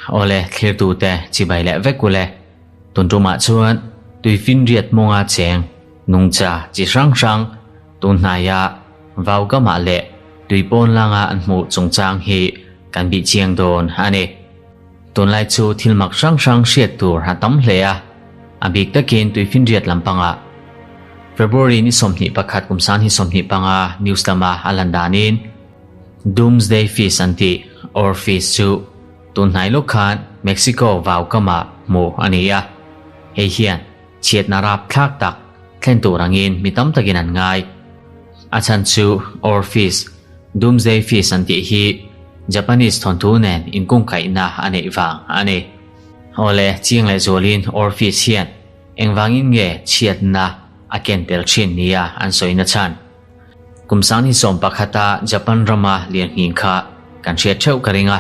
Awle thlirtute chibai leh vek ule. Tun tumah chuan tuifinriat mawnga cheng nungcha chi hrang hrang tun hnaia vaukamah leh tuipawn langa an hmuh chungchang hi kan bih chiang dawn a ni. Tunlai chu thil mak hrang hrang hriat tur a tam hle a, a bik takin tuifinriat lampangah. February ni 21 kum san hi 25 news lama a lan danin Doomsday Fish an tih oarfish chu tun hnai lawk khan Mexico vau kamah hmuh a ni a, hei hian chhiatna rapthlak tak thlen tur angin mi tam takin an ngai. A chhan chu oarfish, Doomsday Fish an tih hi Japanese thawnthu nen inkungkaihna a neih vang a ni. Awle, chiang leh zualin oarfish hian engvangin nge chhiatna a ken tel thin nia an sawina chhan? Kum sang hi 11-a Japan rama lianghing kha kan hriat theuh ka ring a.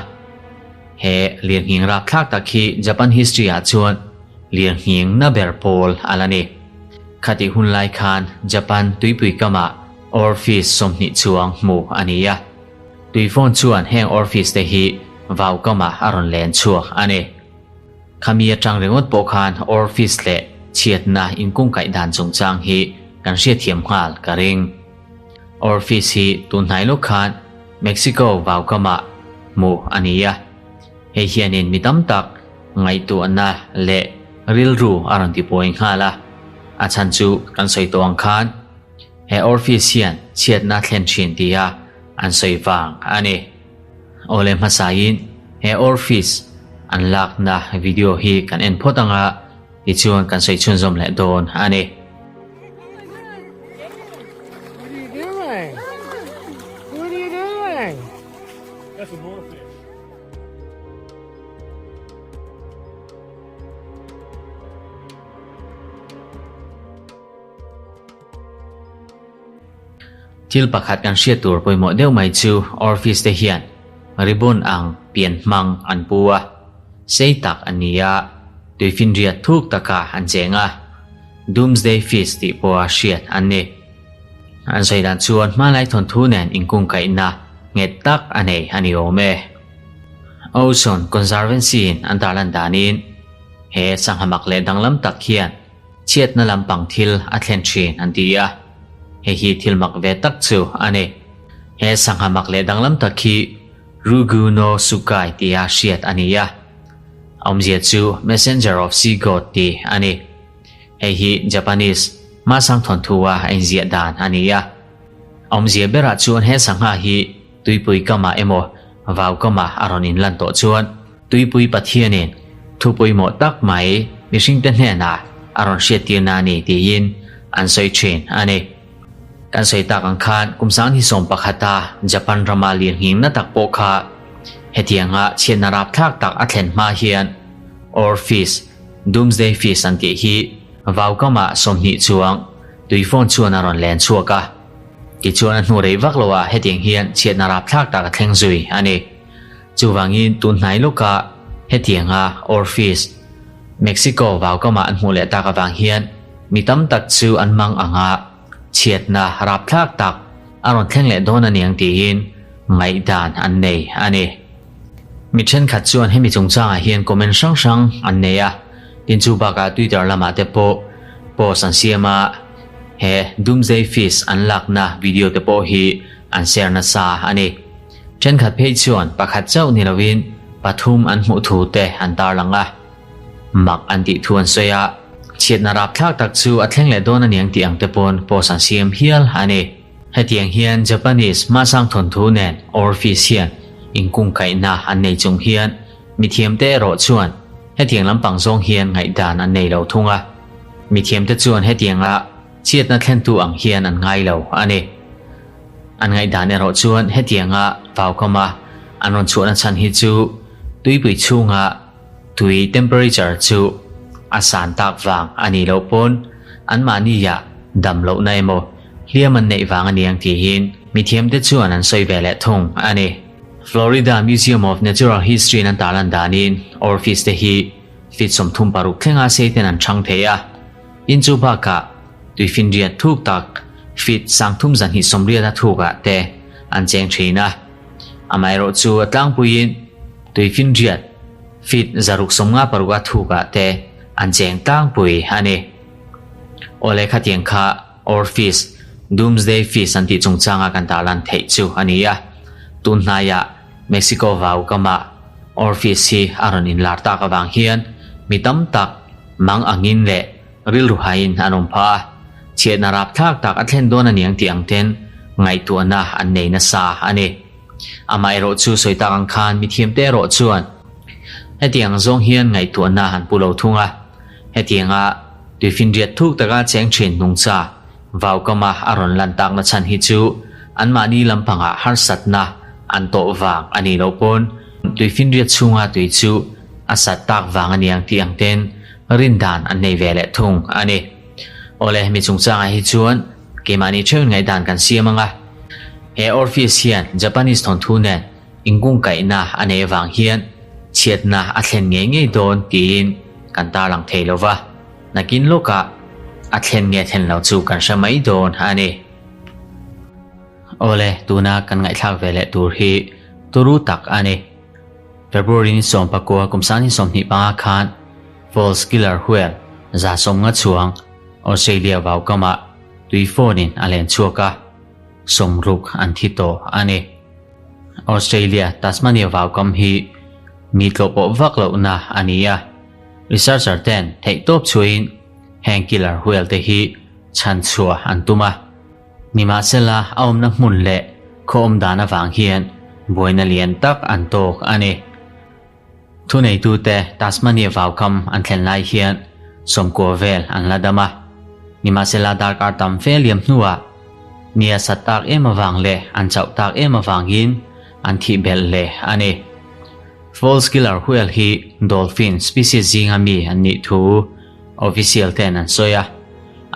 He lianghing rapthlak tak hi Japan history ah chuan lianghing na ber pawl a la ni. Khatih hun lai khan Japan tuipui kamah oarfish 20 chuang hmu a ni a. Tuifawn chuan heng oarfish te hi vau kamah a rawn len chhuak a ni. Khami atang ringawt pawh khan oarfish leh chhiatna inkungkaih dan chungchang hi kan hriatthiam nghal ka ring. Oarfish hi tun hnai lawk khan Mexico vau kamah hmuh a ni a. Hei hianin mi tam tak ngaihtuahna leh rilru a rawn tibuai nghal a. A chhan chu kan sawi tawh ang khan he oarfish hian chhiatna thlen thin tia an sawi vang a ni. Awle hmasain he oarfish an lakna video hi kan en phawt anga tichuan kan sawi chhunzawm leh dawn a ni. What are you doing? What are you doing? That's an oarfish. Thil pakhat kan hriat tur pawimawh deuh mai chu oarfish te hian ribbon ang pian hmang an pu a, sei tak an ni a, tuifinriat thuk taka an cheng a, Doomsday Fish tih pawha hriat an ni. An sawi dan chuan hmanlai thawnthu nen inkungkaihna nghet tak a nei a ni awm e. Ocean Conservancy in an tarlan danin he sangha mak leh danglam tak hian chhiatna lampang thil a thlen thin an ti a, hei hi thil mak ve tak chu a ni. He sangha mak leh danglam tak hi Ryugu no Sukai tia hriat a ni a, awmzia chu Messenger of Sea God tih a ni. Hei hi Japanese hmasang thawnthu-a a inziah dan a ni a. Awmzia berah chuan he sangha hi tuipui kamah emaw vau kamah a rawn inlan tawh chuan tuipui Pathianin thu pawimawh tak mai mihringte hnenah a rawn hriattirna a ni tiin an sawi thin a ni. Kan sawi tak ang khan kum sang hi 11-a Japan rama lirnghingna tak pawh kha hetianga chhiatna rapthlak tak a thlen hma hian oarfish, Doomsday Fish an tih hi vaukamah 20 chuang tuifawn chuan a rawn len chhuak a. Tichuan a hnu rei vak loah hetiang hian chhiatna rapthlak tak a thleng zui a ni. Chuvangin tun hnai lawka hetianga oarfish Mexico vaukamah an hmuh leh tak avang hian mi tam tak chu an mang anga chhiatna rapthlak tak a rawn thleng leh dawn a niang tiin ngaihdan an nei a ni. Mi thenkhat chuan hemi chungchangah hian comment hrang hrang an nei a, tin chu bakah Twitter lamah te pawh post an siam a, he Doomsday Fish an lakna video te pawh hi an share nasa a ni. Thenkhat phei chuan pakhat chauh ni lovin pathum an hmuh thu te an tarlang a, mak an tih thu an sawi a, chhiatna rapthlak tak chu a thleng leh dawn aniang tih ang te pawn post an siam hial a ni. Hetiang hian Japanese hmasang thawnthu nen oarfish hian inkungkaihna an nei chung hian mithiamte erawh chuan hetiang lampang zawng hian ngaihdan an nei lo thung a. Mithiamte chuan hetianga chhiatna thlentu ang hian an ngai lo a ni. An ngaihdan erawh chuan hetianga vaukama an rawn chhuahna chhan hi chu tuipui chhunga tui temperature chu a san tak vang a nih loh pawn anmahniah dam lohna emaw hliam an neih vang a ni ang tihin mithiamte chuan an sawi ve leh thung a ni. Florida Museum of Natural History in an tarlan danin oarfish te hi feet 36 thlenga sei ten an chhang thei a, in chu bakah tuifinriat thuk tak feet 3280 ah te an cheng thin a. Amaherawhchu a tlangpuiin tuifinriat feet 156 a thukah te an cheng tlangpui a ni. Awle khatiang kha Oarfish, Doomsday Fish an tih chungchanga kan tarlan theih chu a ni a. Tun hnaiah Mexico vau kamah Oarfish hi a rawn inlar tak avang hian mi tam tak mang angin leh rilru haiin an awm phah a. Chhiatna rapthlak tak a thlen dawn aniang tih ang ten ngaihtuahna an nei nasa a ni. Amaherawh chu sawi tak ang khan mithiamte erawh chuan hetiang zawng hian ngaihtuahna an pu lo thung a. Hetianga tuifinriat thuk taka cheng thin nungcha vaukama a rawn lan takna chhan hi chu anmahni lampangah harsatna an tawh vang a nih loh pawn tuifinriat chhunga tui chu a sat tak vang a niang tih ang ten rindan an nei ve leh thung a ni. Awle, mi chungchangah hi chuan keimahni theuhin ngaihdan kan siam ang a. He Orpheus hian Japanese thawnthu nen inkungkaihna a nei avang hian chhiatna a thlen ngei ngei dawn tiin kan tarlang thei lo va, nakin lawkah a thlen nge thlen lo chu kan hre mai dawn a ni. Awle, tuna kan ngaihthlak ve leh tur hi turu tak a ni. February ni 19 kum 2025 khan False Killer Whale 150 chuang Australia vaukamah tui phone-in a len chhuak a, 60 an thi tawh a ni. Australia Tasmania vaukam hi mi tlawhpawh vak lohna a ni a, researcher ten theihtawp chhuahin heng killer whale te hi chhan chhuah an tum a. Nimahsela a awmna hmun leh khaw awm dan avang hian buaina lian tak an tawk a ni. Thuneitute Tasmania vaukam an thlen lai hian 90 vel an la dam a. Nimahsela darkar tam fe liam hnuah nia sat tak em avang leh an chauh tak em avangin an thih belh leh a ni. False killer whale hi dolphin species zinga mi an nih thu official ten an sawi a,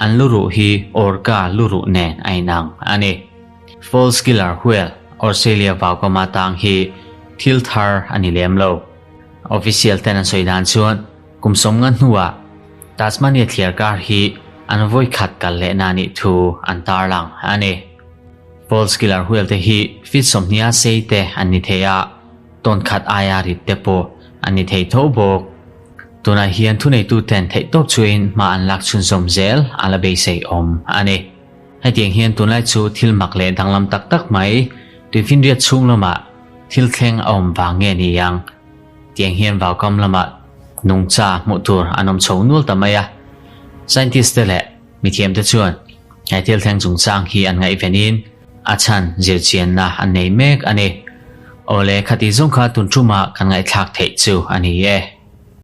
an luruh hi orca luruh nen a inang a ni. False killer whale Australia vaukama tang hi thil thar a ni lem lo. Official ten an sawi dan chuan kum 50 hnuah Tasmania thliar kar hi an vawi khat kal leh na nih thu an tarlang a ni. False killer whale te hi feet 20 sei te an ni thei a, tawn khat aia rit te pawh an ni thei tho bawk. Tunah hian thuneitu ten theihtawp chuin hma an lak chhunzawm zel a la beisei awm a ni. Hetiang hian tunlai chu thil mak leh danglam tak tak mai tuifinriat chhung lamah thil thleng a awm vang nge ni ang? Tiang hian vaukam lamah nungcha hmuh tur an awm chho nual ta mai a. Scientist te leh mithiamte chuan he thil thleng chungchang hi an ngaihvenin a chhan zirchianna an nei mek a ni. Awle, khati zawng kha tun ṭuma kan ngaihthlak theih chu a ni e.